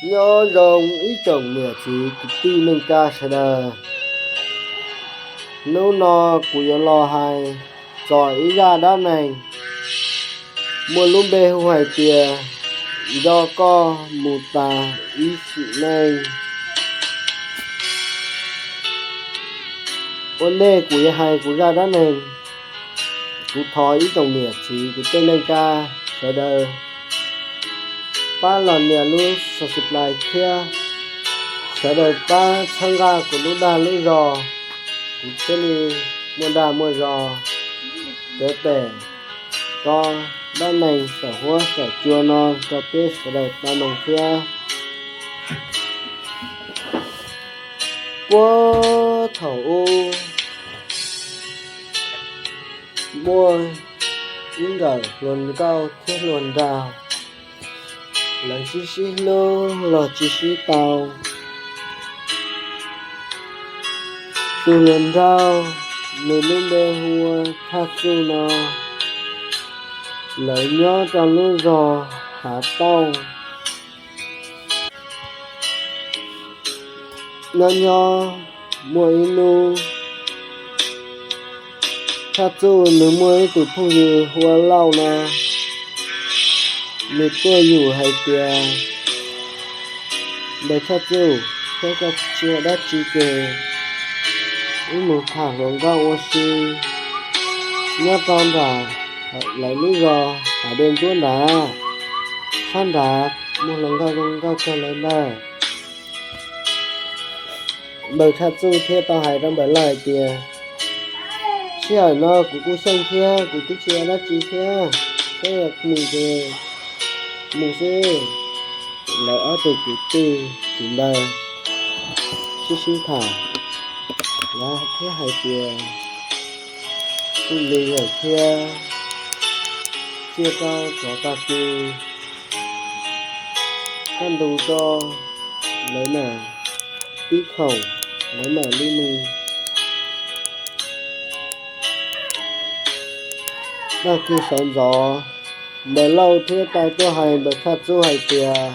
Nyob zoo ib tsoom niam txiv kwv tij neej tsa sawv daws. Hnub no kuv yuav los hais txog ib zaj dab neeg muaj lub npe hu hais tias nco koj mus tas ib sim neej. Ua ntej kuv yuav hais kuv zaj dab neeg, kuv thov ib tsoom niam txiv kwv tij neej tsa sawv daws pab los nias lub subscribe thiab sawv daws pab txhawb nqa kuv lub dag lub zog, kuv thiaj li muaj dag muaj zog tuav tes tso dab neeg saum huab saum cua no rau peb sawv daws tau mloog thiab. Puag thaum ub muaj ib nkawm hluas nkauj thiab hluas nraug, lawv sib sib hlub los tsis sib tau. Tus hluas nraug nws lub npe hu ua Thaj Txuj no, lawv nyob rau lub zos Hav Tauj. Nyob nyob muaj ib hnub, Thaj Txuj nws muaj ib tug phooj ywg hu ua Lauj no, nws tuaj yum hais tias, Npawg Thaj Txuj, thiab koj tsis ua dab tsi ces wb mus tham hluas nkauj ua si nyob rau nram lawv lub zos Hav Dej Ntsuab nrad, sab nrad muaj hluas nkauj zoo nkauj kawg lawm ntag. Npawg Thaj Txuj thiaj tau hais rau Npawg Lauj hais tias, Sij hawm no kuv kuj xyeej thiab kuv twb tsis ua dab tsi thiab, thiab yog mus ces mus xwb. Lawv ob tug kwv tij kwv npawg sib sib tham, lawv thiaj hais tias, Kuj li lawm thiab, cia rau tsov tag kis kaj ntug rau lawv mam pib khoom, lawv mam li mus. Tag kis sawv ntxov, Npawg Lauj thiaj tau tuaj hais Npawg Thaj Txuj hais tias,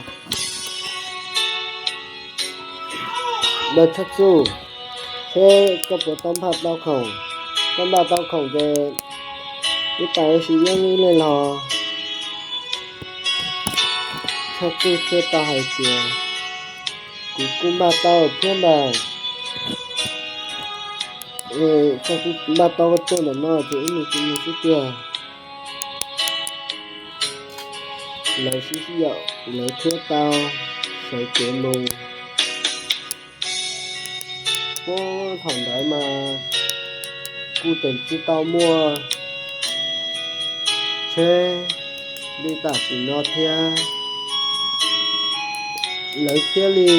Npawg Thaj Txuj, seb koj puas tau npaj tau khoom? Koj npaj tau khoom ces wb pais ua si ib hnub los. Thaj Txuj thiaj tau hais tias, Kuv kuj npaj tau thiab ntag. Koj kuj npaj tau koj tuaj ntawm no ces wb mus ces mus xwb tiag. Lawv sib sib yaum, lawv thiaj tau sawv kev mus. Puag thaum ntawd mas kuj tseem tsis tau muaj tsheb li tam sim no thiab. Lawv thiaj li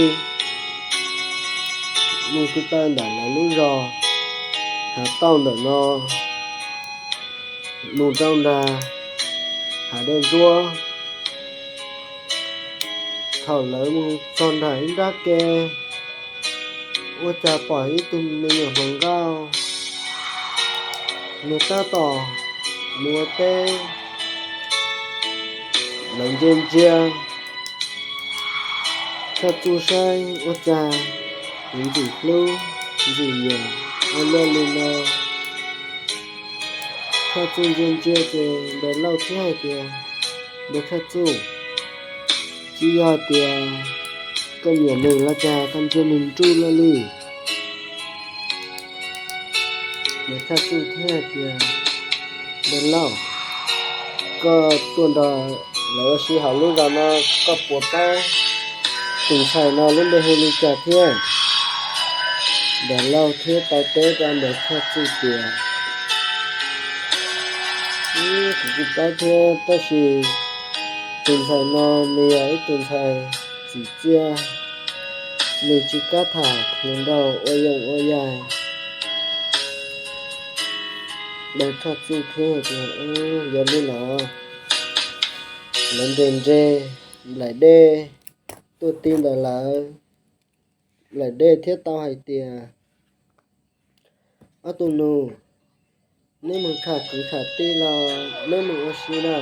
mus kwv taw ntawm lawv lub zos Hav Tauj ntawm no mus rau nram Hav Dej Ntsuab. Thaum lawv mus txog nram ib nrab ke, ua cas pom ib tug me nyuam hluas nkauj, nws tab tom mus ua teb, lawv ntsia ntsia. Thaj Txuj saib ua cas nws ntxim hlub ntxim nyiam ua luaj li no. Thaj Txuj ntsia ntsia ces Npawg Lauj thiaj hais tias, Npawg Thaj Txuj, tsis yog tias koj nyiam nws los cas koj ntsia nws nruj luaj li? Npawg Thaj Txuj thiaj hais tias, Npawg Lauj, koj tuaj nrog lawv ua si hauv lub zos no, koj puas paub tus ntxhais no lub npe hu li cas thiab? Npawg Lauj thiaj tau teb rau Npawg Thaj Txuj tias, Kuv kuj paub thiab, tab sis tus ntxhais no nws yog ib tus ntxhais tsim txiaj, nws tsis kam tham hluas nraug ua yoov ua yaig. Npawg Thaj Txuj thiaj tias, Yog li los. Lawv nres nres nplaim dej tuaj ti ntawm lawv. Nplaim dej thiaj tau hais tias, Ob tug nus, neb mus tham kwv tham tij los neb mus ua si na?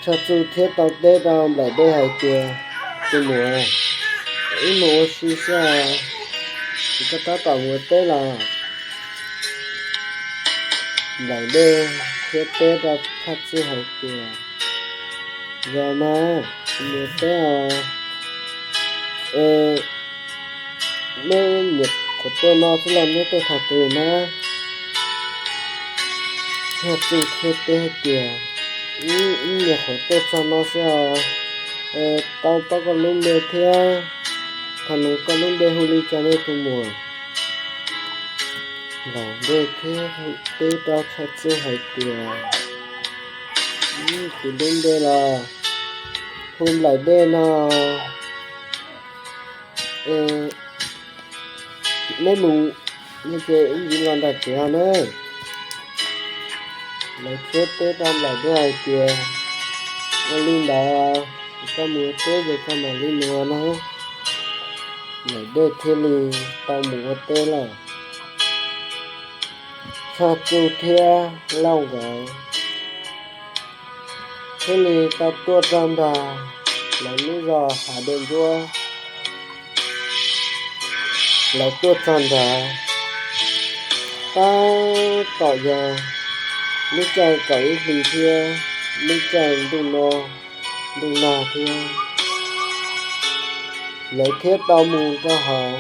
Tshaj Txuj thiab tau teb rau Nplaim Dej hais tias, tus muam, wb mus ua si xwb os, koj tab tom mus ua teb los? Nplaim Dej thiab teb rau Tshaj Txuj hais tias, yog mas, mus ua teb os. Es neb nyiam qhuav tuaj no xwb los neb tuaj thaum twg na? Tshaj Txuj thiab teb hais tias, wb nyuam qhuav tuaj txog no xwb os. Tau paub koj lub npe thiab, thaum no koj lub npe hu li cas ne tus muam? Nplaim Dej thiab teb rau Tshaj Txuj hais tias, kuv lub npe los hu Nplaim Dej no. Neb mus no ces wb ntxiv los nram tsev os na. Lawv thiab teb rau Nplaim Dej hais tias, ua li ntawd, koj mus ua teb ces koj mam li mus na. Nplaim Dej thiaj li tau mus ua teb lawm. Tshaj Txuj thiab Lauj nkawd thiaj li tau tuaj rau nram lawv lub zos Hav Dej Ntsuab. Lawv tuaj txog nrad, tab tom yog lub caij kaum ib hlis thiab lub caij ntuj no, ntuj nag thiab. Lawv thiaj tau mus rau hauv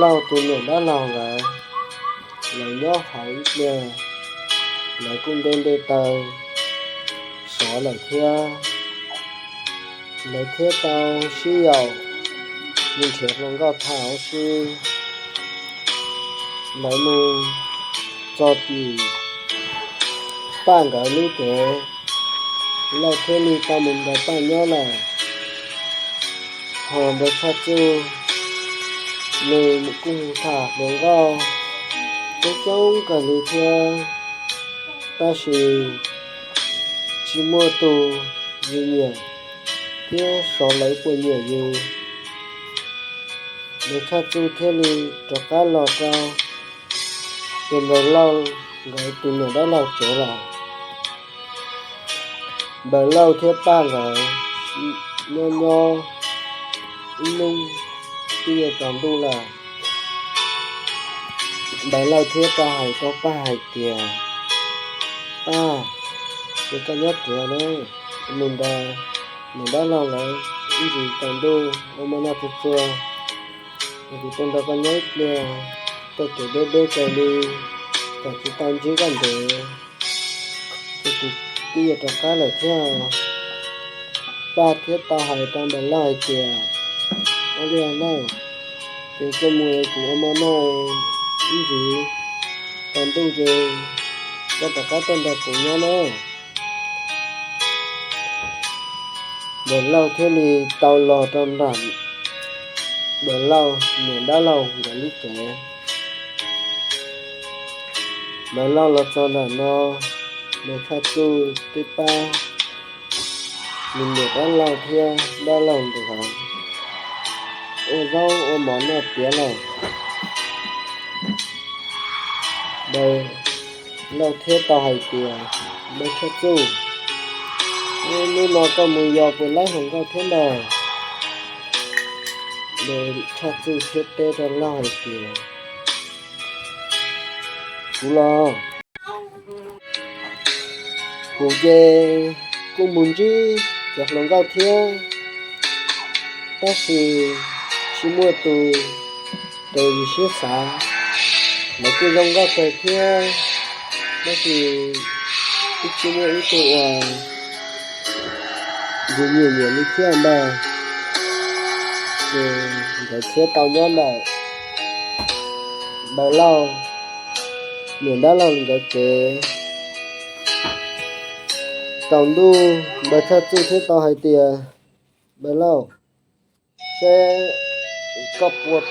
Lauj tus niam dab laug nkawd. Lawv nyob hauv ib pliag, lawv kuj nte nte taws sov lawm thiab. Lawv thiaj tau sib yaum mus nrhiav hluas nkauj tham huv si. Lawv mus txog tim Paj nkawd lub tsev, Lauj thiaj li tau mus nrog Paj nyob lawm. Ho npawg Tshaj Txuj, nws kuj mus tham hluas nkauj coob coob kawg li thiab, tab sis tsis muaj tus yus nyiam thiab sov lawv puas nyiam yus. Npawg Tshaj Txuj thiaj li rov qab los rau tus npawg Lauj nkawd tus niam dab laug tsev lawm. Npawg Lauj thiab Paj nkawd nyob nyob ib hnub twb yuav tsaus ntuj lawm. Npawg Lauj thiaj tau hais rau Paj hais tias, Paj, ces koj nyob tsev na, mus nrog niam dab laug lawv ib ntsis tsaus ntuj ua hmo noj txhua txhua, es kuv tuaj nrog koj nyob ib pliag, txoj kev deb deb kawg li, kom tsis tau ntsib koj ntev, ces kuv twb yuav rov qab lawm thiab. Paj thiaj tau hais rau npawg Lauj hais tias, Ua li lauj, ces koj mus es kuv ua hmo noj ib ntsis tsaus ntuj ces koj rov qab tuaj nrog kuv nyob na. Npawg Lauj thiaj li tau los rau nram npawg Lauj niam dab laug nkawd lub tsev. Npawg Lauj los txog nram no, npawg Tshaj Txuj twb pab nws niam dab laug thiab dab laug nkawd ua zaub ua mov noj tiav lawm. Npawg Lauj thiaj tau hais tias, Npawg Tshaj Txuj, hnub no koj mus yos puas laib hluas nkauj thiab ntag? Npawg Tshaj Txuj thiaj teb rau Lauj hais tias, Kuv los, kuv ces kuj mus ntsib cov hluas nkauj thiab, tab sis tsis muaj tus raws yus siab xav. Lawv kuj zoo nkauj kawg thiab, tab sis twb tsis muaj ib tug uas yus nyiam nyiam li thiab ntag. Ces nkawd thiaj tau nyob ntawm npawg Lauj niam dab laug nkawd tsev. Tsaus ntuj npawg Tshaj Txuj thiaj tau hais tias, Npawg Lauj, seb koj puas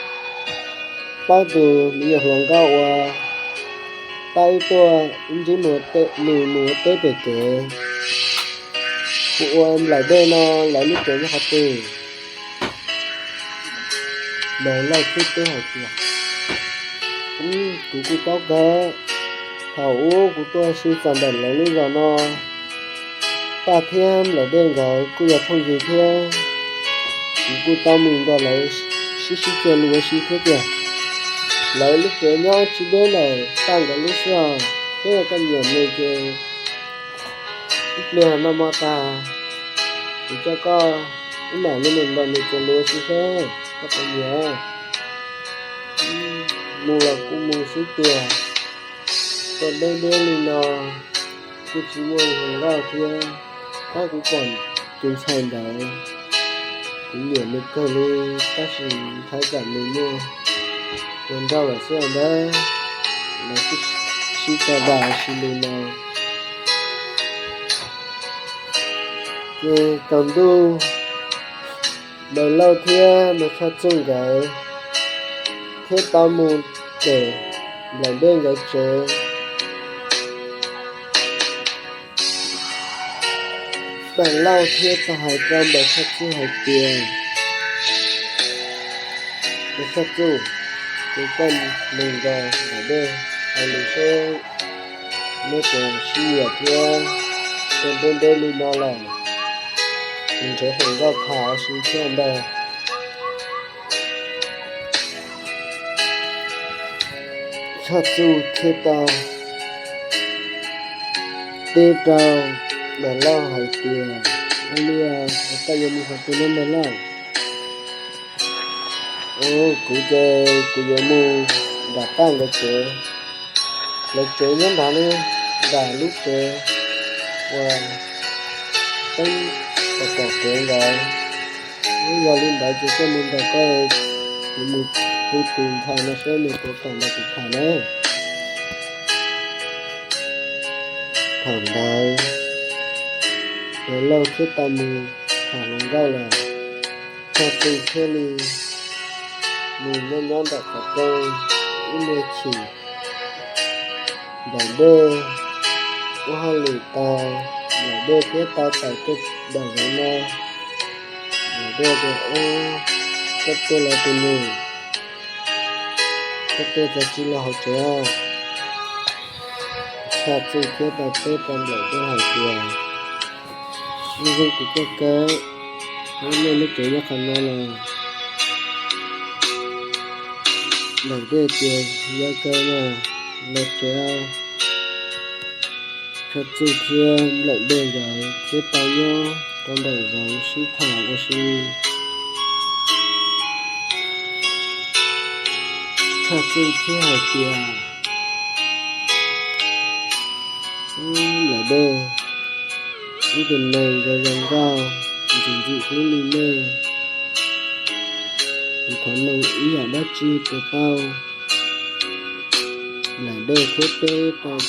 paub tus me nyuam hluas nkauj uas pab wb tuaj ntsib nws mus ua teb pem kev? Kuv ua Nplaim Dej no, lawv lub tsev nyob qhov twg? Npawg Lauj thiaj teb hais tias, Kuv kuj paub kawg, thaum ub kuv tuaj si txog ntawm lawv lub zos no, Paj thiab Nplaim Dej nkawd kuj yog phooj ywg thiab, kuv kuj tau mus nrog lawv sib sib ceg lus ua si thiab tiag. Lawv lub tsev nyob tsis deb ntawm Paj nkawd lub xwb os. Thiab koj nyiam nws ces ib pliag noj mov tag, kuv coj koj wb mam li mus nrog nws ceg lus ua si seb koj puas nyiam. Mus los kuj mus xwb tiag, tuaj deb deb li no kuj tsis muaj hluas nkauj thiab. Tab kuv pom tus ntxhais ntawd, kuv nyiam nws kawg li, tab sis ntshai tsam nws muaj hluas nraug lawm xwb ntag. Lawv sib tau dag ua si li no. Ces tsaus ntuj, Npawg Lauj thiab Npawg Tshaj Txuj nkawd thiaj tau mus pem Nplaim Dej nkawd tsev. Npawg Lauj thiaj tau hais rau Npawg Tshaj Txuj hais tias, Npawg Tshaj Txuj, kuv coj nws nrog Nplaim Dej hais lus seb neb puas sib nyiam thiab, tuaj ntev ntev li no lawm, ntshe hluas nkauj tham ua si thiab ntag. Tshaj Txuj thiaj tau teb rau Npawg Lauj hais tias, Ua li, koj yuav mus qhov twg no Npawg Lauj? Kuv ces kuv yuav mus nram Paj nkawd tsev. Lawv tsev nyob nrad ne, nram lub tsev uas teeb pom pom kev ntawd. Yog li ntawd ces koj mus nrog koj, kuv mus hu tus ntxhais no seb nws puas kam nrog kuv tham na. Thaum ntawd Npawg Lauj thiaj tau mus tham hluas nkauj lawm. Tshaj Txuj thiaj li mus nyob nyob ntawm qhov rooj ib me chim. Nplaim Dej ua hauj lwm tas, Nplaim Dej thiaj tau tawm tuaj daws zov no. Nplaim Dej tias, Ob, koj tuaj los tus nus, koj tuaj txog tsis los hauv tsev? Tshaj Txuj thiaj tau teb rau Nplaim Dej hais tias, Ib hnub kuv tuaj kawg, nej lub tsev nyob qhov no los? Nplaim Dej tias, Yog kawg mas, los tsev. Tshaj Txuj thiab Nplaim Dej nkawd thiaj tau nyob rau nraum zoov sib tham ua si. Tshaj Txuj thiaj hais tias, Nplaim Dej, wb tus neeg zoo zoo nkauj, ntxim ntxim hlub li nej, kuv thov noog ib yam dab tsi puas tau? Nplaim Dej thiaj teb rau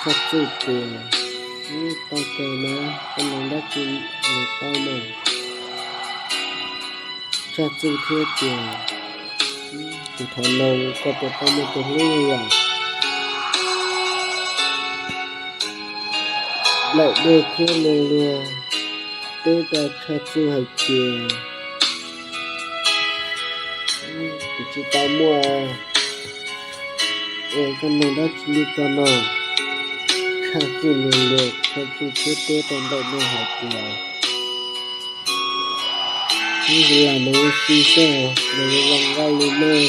Tshaj Txuj tias, Tau kawg mas, koj noog dab tsi los tau mas. Tshaj Txuj thiaj tias, Kuv thov noog koj puas tau muaj tus hlub yom? Nplaim Dej thiaj li luag teb rau Tshaj Txuj hais tias, Kuv tsis tau muaj, es koj noog dab tsi li ko no? Tshaj Txuj luag luag, Tshaj Txuj thiaj teb rau Nplaim Dej hais tias, Wb lam mus ua si xwb, lam zoo nkauj li nej,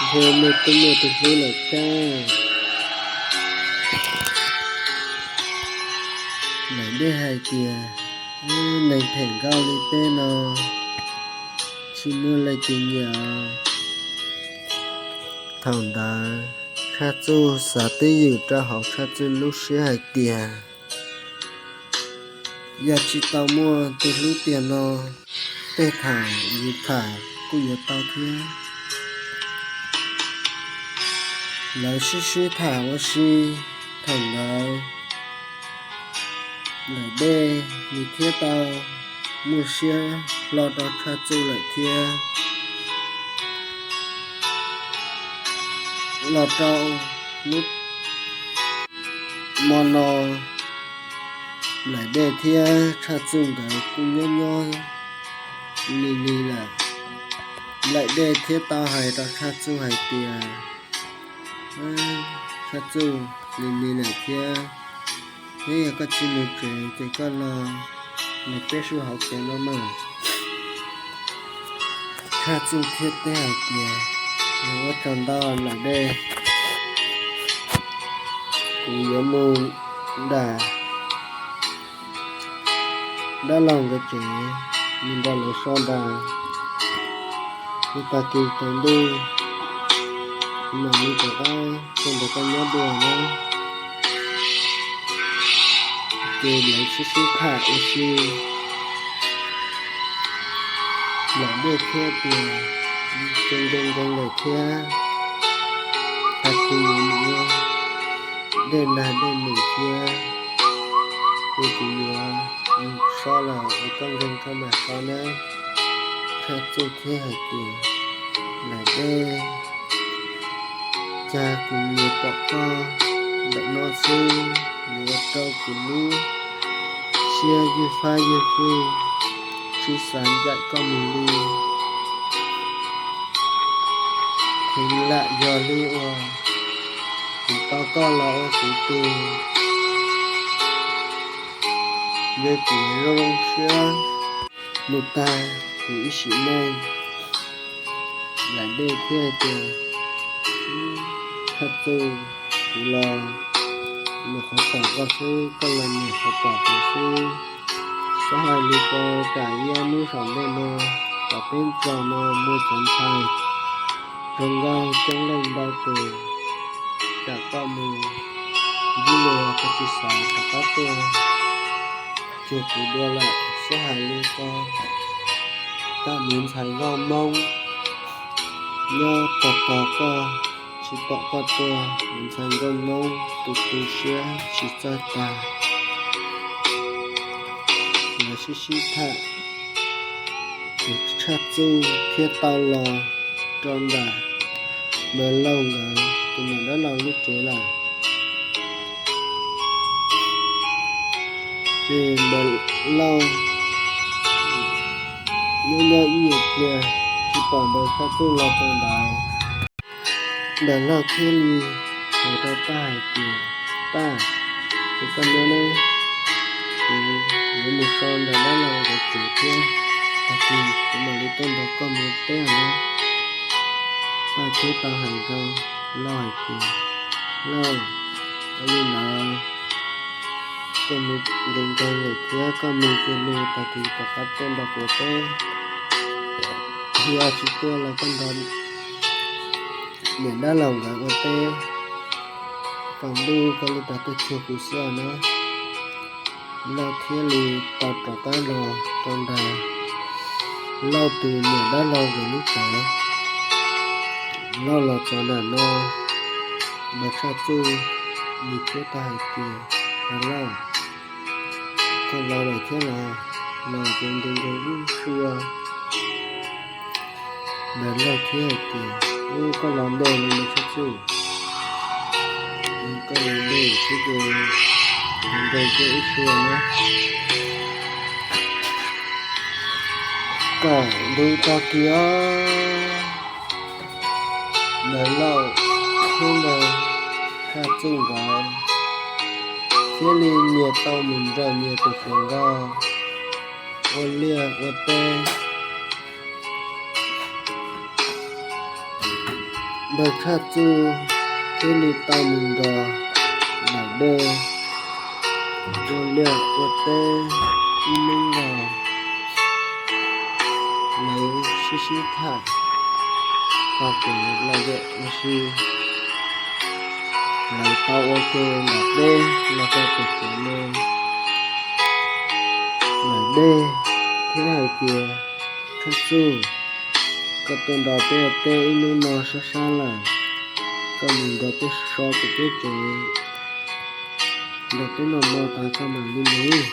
ntshe nej twb muaj tus hlub lawm thiab. Nplaim Dej hais tias, Neeg phem nkauj li peb no tsis muaj leej twg nyiam. Thaum ntawd Tshaj Txuj xav twb ywm rau hauv Tshaj Txuj lub siab hais tias, Yog tsis tau muaj tus hlub tiag no, tej thaum yus tham kuj yuav tau thiab. Lawv sib sib tham ua si, thaum ntawd Nplaim Dej nws thiaj tau muaj siab hlo rau Tshaj Txuj lawm thiab. Los rau hnub hmo no, Nplaim Dej thiab Tshaj Txuj nkawd kuj nyob nyob lig lig lawm. Nplaim Dej thiaj tau hais rau Tshaj Txuj hais tias, Tshaj Txuj, lig lig lawm thiab, Yog koj tsis mus tsev ces koj los nrog peb sib haus kev no mas. Tshaj Txuj thiaj teb hais tias, Yog ua tsaug ntau Nplaim Dej, kuv yuav mus nram dab laug nkawd tsev, mus nrog lawv so nra, mus tag kis tsaus ntuj mam li rov qab tuaj nrog koj nyob dua na. Ces lawv sib sib tham ua si, Nplaim Dej thiaj tias, Ces nkees nkees lawm thiab, tag kis yuav mus ua dej nag dej num thiab, ces kuv yuav so lawm es koj nkees koj mam so nawb. Tshaj Txuj thiaj hais tias, Nplaim Dej, cas kuv nyiam pom koj ntawm no xwb, yuav ua rau kuv lub siab ywj fab ywj fwj, tsis xav ncaim koj mus li. Kuv lam yog li uas kuv tau koj los ua kuv tus, yog kuv zoo siab mus tag kuv ib sim neej. Nplaim Dej thiaj tias, Tshaj Txuj, kuv los nyuam qhuav pom koj xwb, koj los nyuam qhuav pom kuv xwb. Txhob hais li ko, tsam ib ob hnub saum ntej no tom peb txog no muaj cov ntxhais zoo nkauj coob leej ntau tus, tsam koj mus ncig los koj tsis xav rov qab tuaj cuag kuv dua lawm. Txhob hais li ko, koj mus ntxhais nkauj Hmoob nyob tos tos koj, tsis pom koj tuaj, mus ntxhais nkauj Hmoob tus tu siab tsis txawj tag. Lawv sib sib tham, ces Tshaj Txuj thiaj tau los rau nram Nplaim Lauj nkawd tus niam dab laug lub tsev lawm. Ces Nplaim Lauj nyob nyob ib nyuag pliag tsis pom Nplaim Tshaj Txuj los rau ntawd. Nplaim Lauj thiaj li hais rau Paj hais tias, Paj, ces koj nyob nawb, kuv yuav mus so nram dab laug nkawd tsev thiab, tag kis kuv mam li tuaj nrog koj mus teb na. Paj thiaj tau hais rau Lauj hais tias, Lauj, ua li ntawd koj mus nkees nkees lawm thiab, koj mus kiag mus, tag kis rov qab tuaj nrog kuv teb. Yog tsis tuaj los koj nrog niam dab laug nkawd ua teb, tsaus ntuj koj li rov tuaj cuag kuv xwb na. Lauj thiaj li tau rov qab los rau nram Lauj tus niam dab laug nkawd lub tsev. Lauj los txog nram no, Nplaim Tshaj Txuj nws thiaj tau hais tias, Nplaim Lauj, koj los lawm thiab los? Los ces nkees nkees ib suab. Nplaim Lauj thiaj hais tias, Ub, koj los ntej los Nplaim Tshaj Txuj, koj los ntej thiab ces nkees nkees ib suab na. Kaj ntug tag kis os, Nplaim Lauj thiab Nplaim Tshaj Txuj nkawd thiaj li nyias tau mus nrog nyias tus hluas nkauj ua liaj ua teb. Nplaim Tshaj Txuj thiaj li tau mus nrog Nplaim Dej ua liaj ua teb ib hnub nkaus. Lawv sib sib tham txog kev lom zem ua si. Lawv tau ua ke nram teb los rau pem tsev no. Nplaim Dej thiaj hais tias, Tshaj Txuj, koj tuaj nrog peb ua teb ib hnub no sab sab lawm, koj mus nrog peb so pem peb tsev, nrog peb noj hmo tas koj mam li mus.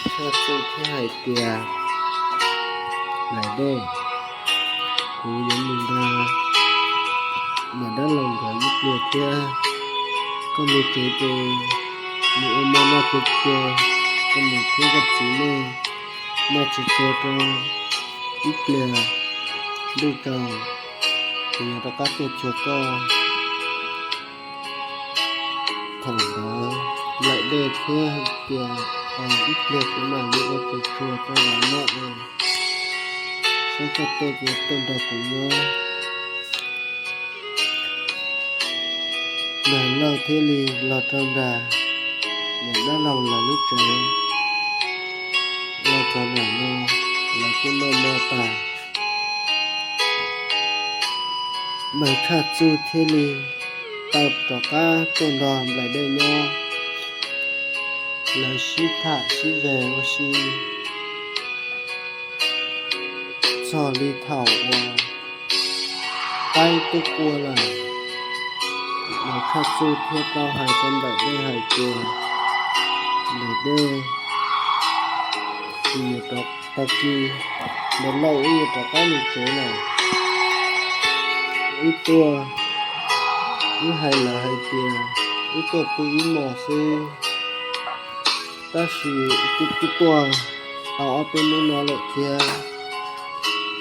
Tshaj Txuj thiaj hais tias, Nplaim Dej, kuv yuav mus nrog niam dab laug nkawd ib pliag thiab. Koj mus tsev ces mus ua hmo noj tsuag tsuag, koj niam thiab koj txiv nej noj tsuag tsuag rau ib pliag ntuj tsaus, kuv yuav rov qab tuaj cuag koj. Thaum ntawd Nplaim Dej thiab hais tias, ib pliag kuv mam li ua tus tsuag rau los noj, saib koj tuaj ces tuaj nrog kuv nyob. Npawg Lauj thiaj li los rau nram niam dab laug lawv lub tsev. Los txog nram no, lawv kuj noj mov tas, npawg Tshaj Txuj thiaj li tau rov qab tuaj nrog Nplaim Dej nyob. Lawv sib tham sib ze ua si txog li thaum uas qaib twb qua lawm, npawg Tshaj Txuj thiaj tau hais rau Nplaim Dej hais tias, Nplaim Dej, tsis nyiam rov tag kis, npawg Lauj wb yuav rov qab mus tsev lawm. Wb tuaj, wb hais lawv hais tias wb tuaj pw ib hmos xwb, tab sis wb twb tuaj tau ob peb hnub no lawm thiab,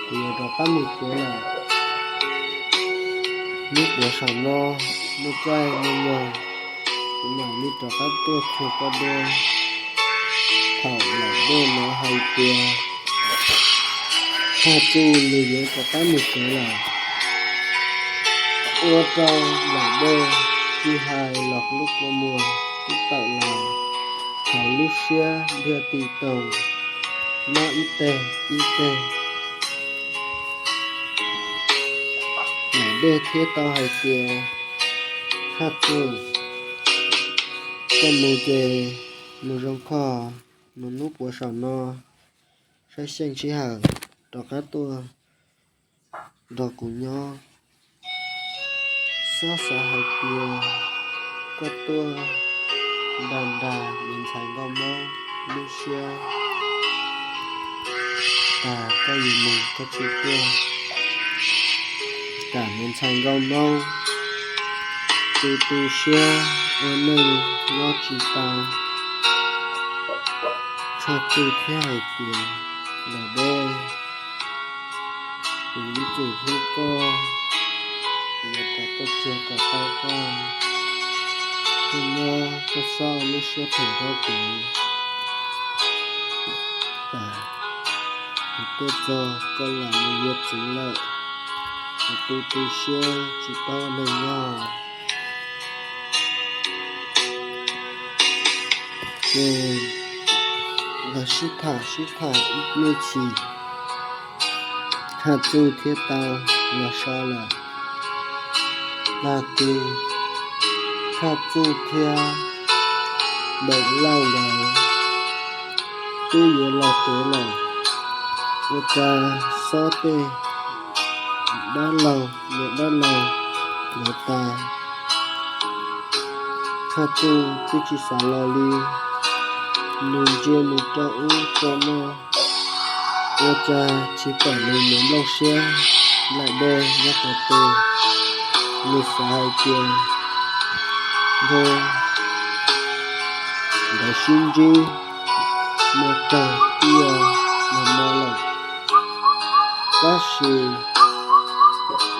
kuv yuav rov qab mus tsev lawm. Hnub puav saum no, muaj caij muaj nyoog, kuv mam li rov qab tuaj txog koj dua. Thaum Nplaim Dej no hais tias Tshaj Txuj nws yuav rov qab mus tsev lawm, ua rau Nplaim Dej tsis hais los lub kua muag twb tawm los hauv lub siab ntiag ti toog, mob ib teg ib teg. Nplaim Dej thiaj tau hais tias, Tshaj Txuj, koj mus ces mus zoo koj, mus hnub puav saum no, saib xyeej sij hawm rov qab tuaj nrog kuv nyob. Xob xav hais tias koj tuaj nrag nrag me ntxhais Nkauj Hmoob lub siab, tas koj yuav mus koj tsis tuaj, tas me ntxhais Nkauj Hmoob tu tu siab ua neej nyob tsis tau. Tshaj Txuj thiaj hais tias, Nplaim Dej, kuv ib txwm hlub koj, kuv yuav rov tuaj txiag kom tau koj, koj nyob koj xob lub siab phem rau kuv. Tas kuv tuaj txog koj lam mus yuav txiv lawm, kuv tu tu siab tsis paub neeg nyob. Ces los sib tham sib tham ib pliag chim, Tshaj Txuj thiaj tau los so lawm. Tag kis, Tshaj Txuj thiab Nplaim Lauj nkawd twb yuav los tsev lawm, ua cas xob tej dab laug niam dab laug nkawd tas, Tshaj Txuj twb tsis xav los li, nws ntsia nws rau ub rau no, ua cas tsis pom nws mus nplooj siab Nplaim Dej nyob qhov twg. Nws xav hais tias ntshe nkawd sib ntsib mus kawg tiaj mus no lawm, tab sis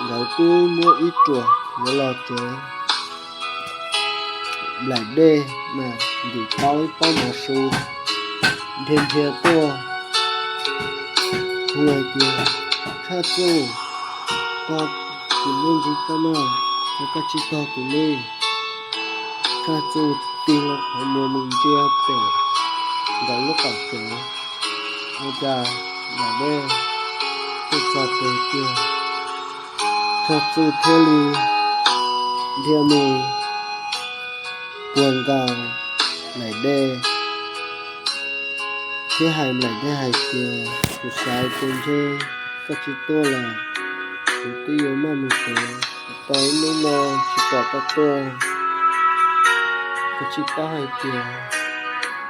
nkawd twb muab ib ruam yuav los tsev. Nplaim Dej mas ntim tau ib pob mov su, nrhiav nrhiav tuaj, hu hais tias, Tshaj Txuj, tog kuv me ntsis koj mog, yog koj tsis tog kuv li. Tshaj Txuj tig hlo qhov muag mus ntsia pem nkawd lub qaum tsev, ua cas Nplaim Dej twb txog pem tiag. Tshaj Txuj thiaj li dhia mus puag nkaus Nplaim Dej thiab hais Nplaim Dej hais tias, kuv xav tias ntshe koj tsis tuaj lawm, kuv twb yuav maj mus tsev, tos ib hnub no tsis pom koj tuaj. Kuv tsis paub hais tias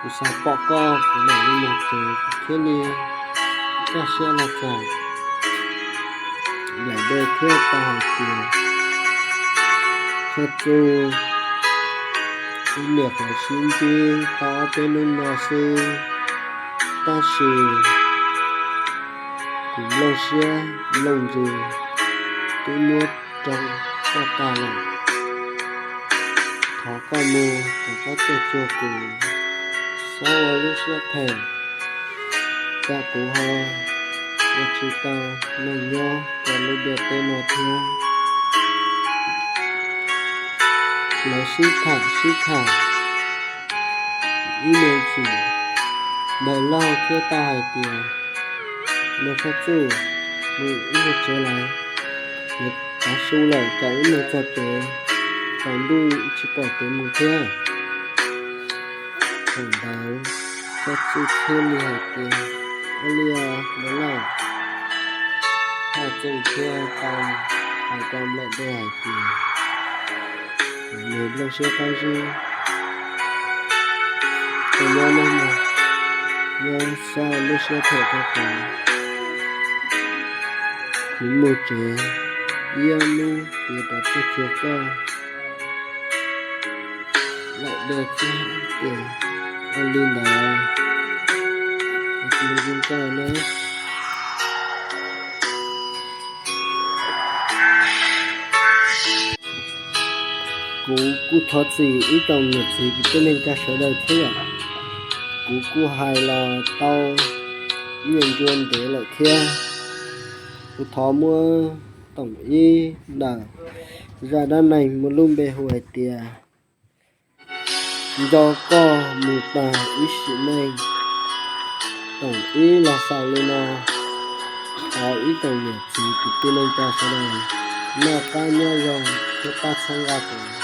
kuv xav pom koj kuv mam li mus tsev, kuv thiaj li kaj siab los txog. Nplaim Dej thiaj tau hais tias, Tshaj Txuj, wb niam qhuav sib ntsib tau ob peb hnub no xwb, tab sis kuv nplooj siab nplooj ntsws twb muab rau koj tag lawm. Thov koj mus rov qab tuaj cuag kuv, txhob ua lub siab phem, tsam kuv ho ua tsis tau neeg nyob rau lub ntiaj teb no thiab. Lawv sib tham sib tham ib me chim, npawg laug thiaj tau hais tias, Npawg Txhob Txuj, mus wb mus tsev lawm, yuav tav su lawm, kom wb mus txog tsev, tsaus ntuj tsis pom kev mus thiab. Thaum ntawd Txhob Txuj thiaj li hais tias, Ua li os npawg laug. Thaj Txuj thiaj tau hais rau Nplaim Dej hais tias, Nws nplooj siab qab zib, koj nyob nawb mog, nyob txhob lub siab phem rau kuv, kuv mus tsev, ib ob hnub kuv rov tuaj cuag koj. Nplaim Dej thiaj tias, Ua li ntawd, kuv zoo koj na. Kuv kuj thov txim ib tsoom niam txiv kwv tij neej tsa sawv daws thiab yom. Kuv kuj hais los tau ib nyuag ncua ntev lawm thiab. Kuv thov muab toom ib ntawm zaj dab neeg muaj lub npe hu hais tias Nco Koj Mus Tag Ib Sim Neej, toom ib los xaus li no. Thov ib tsoom niam txiv kwv tij neej tsa sawv daws noj qab nyob zoo thiab pab txhawb nqa kuv.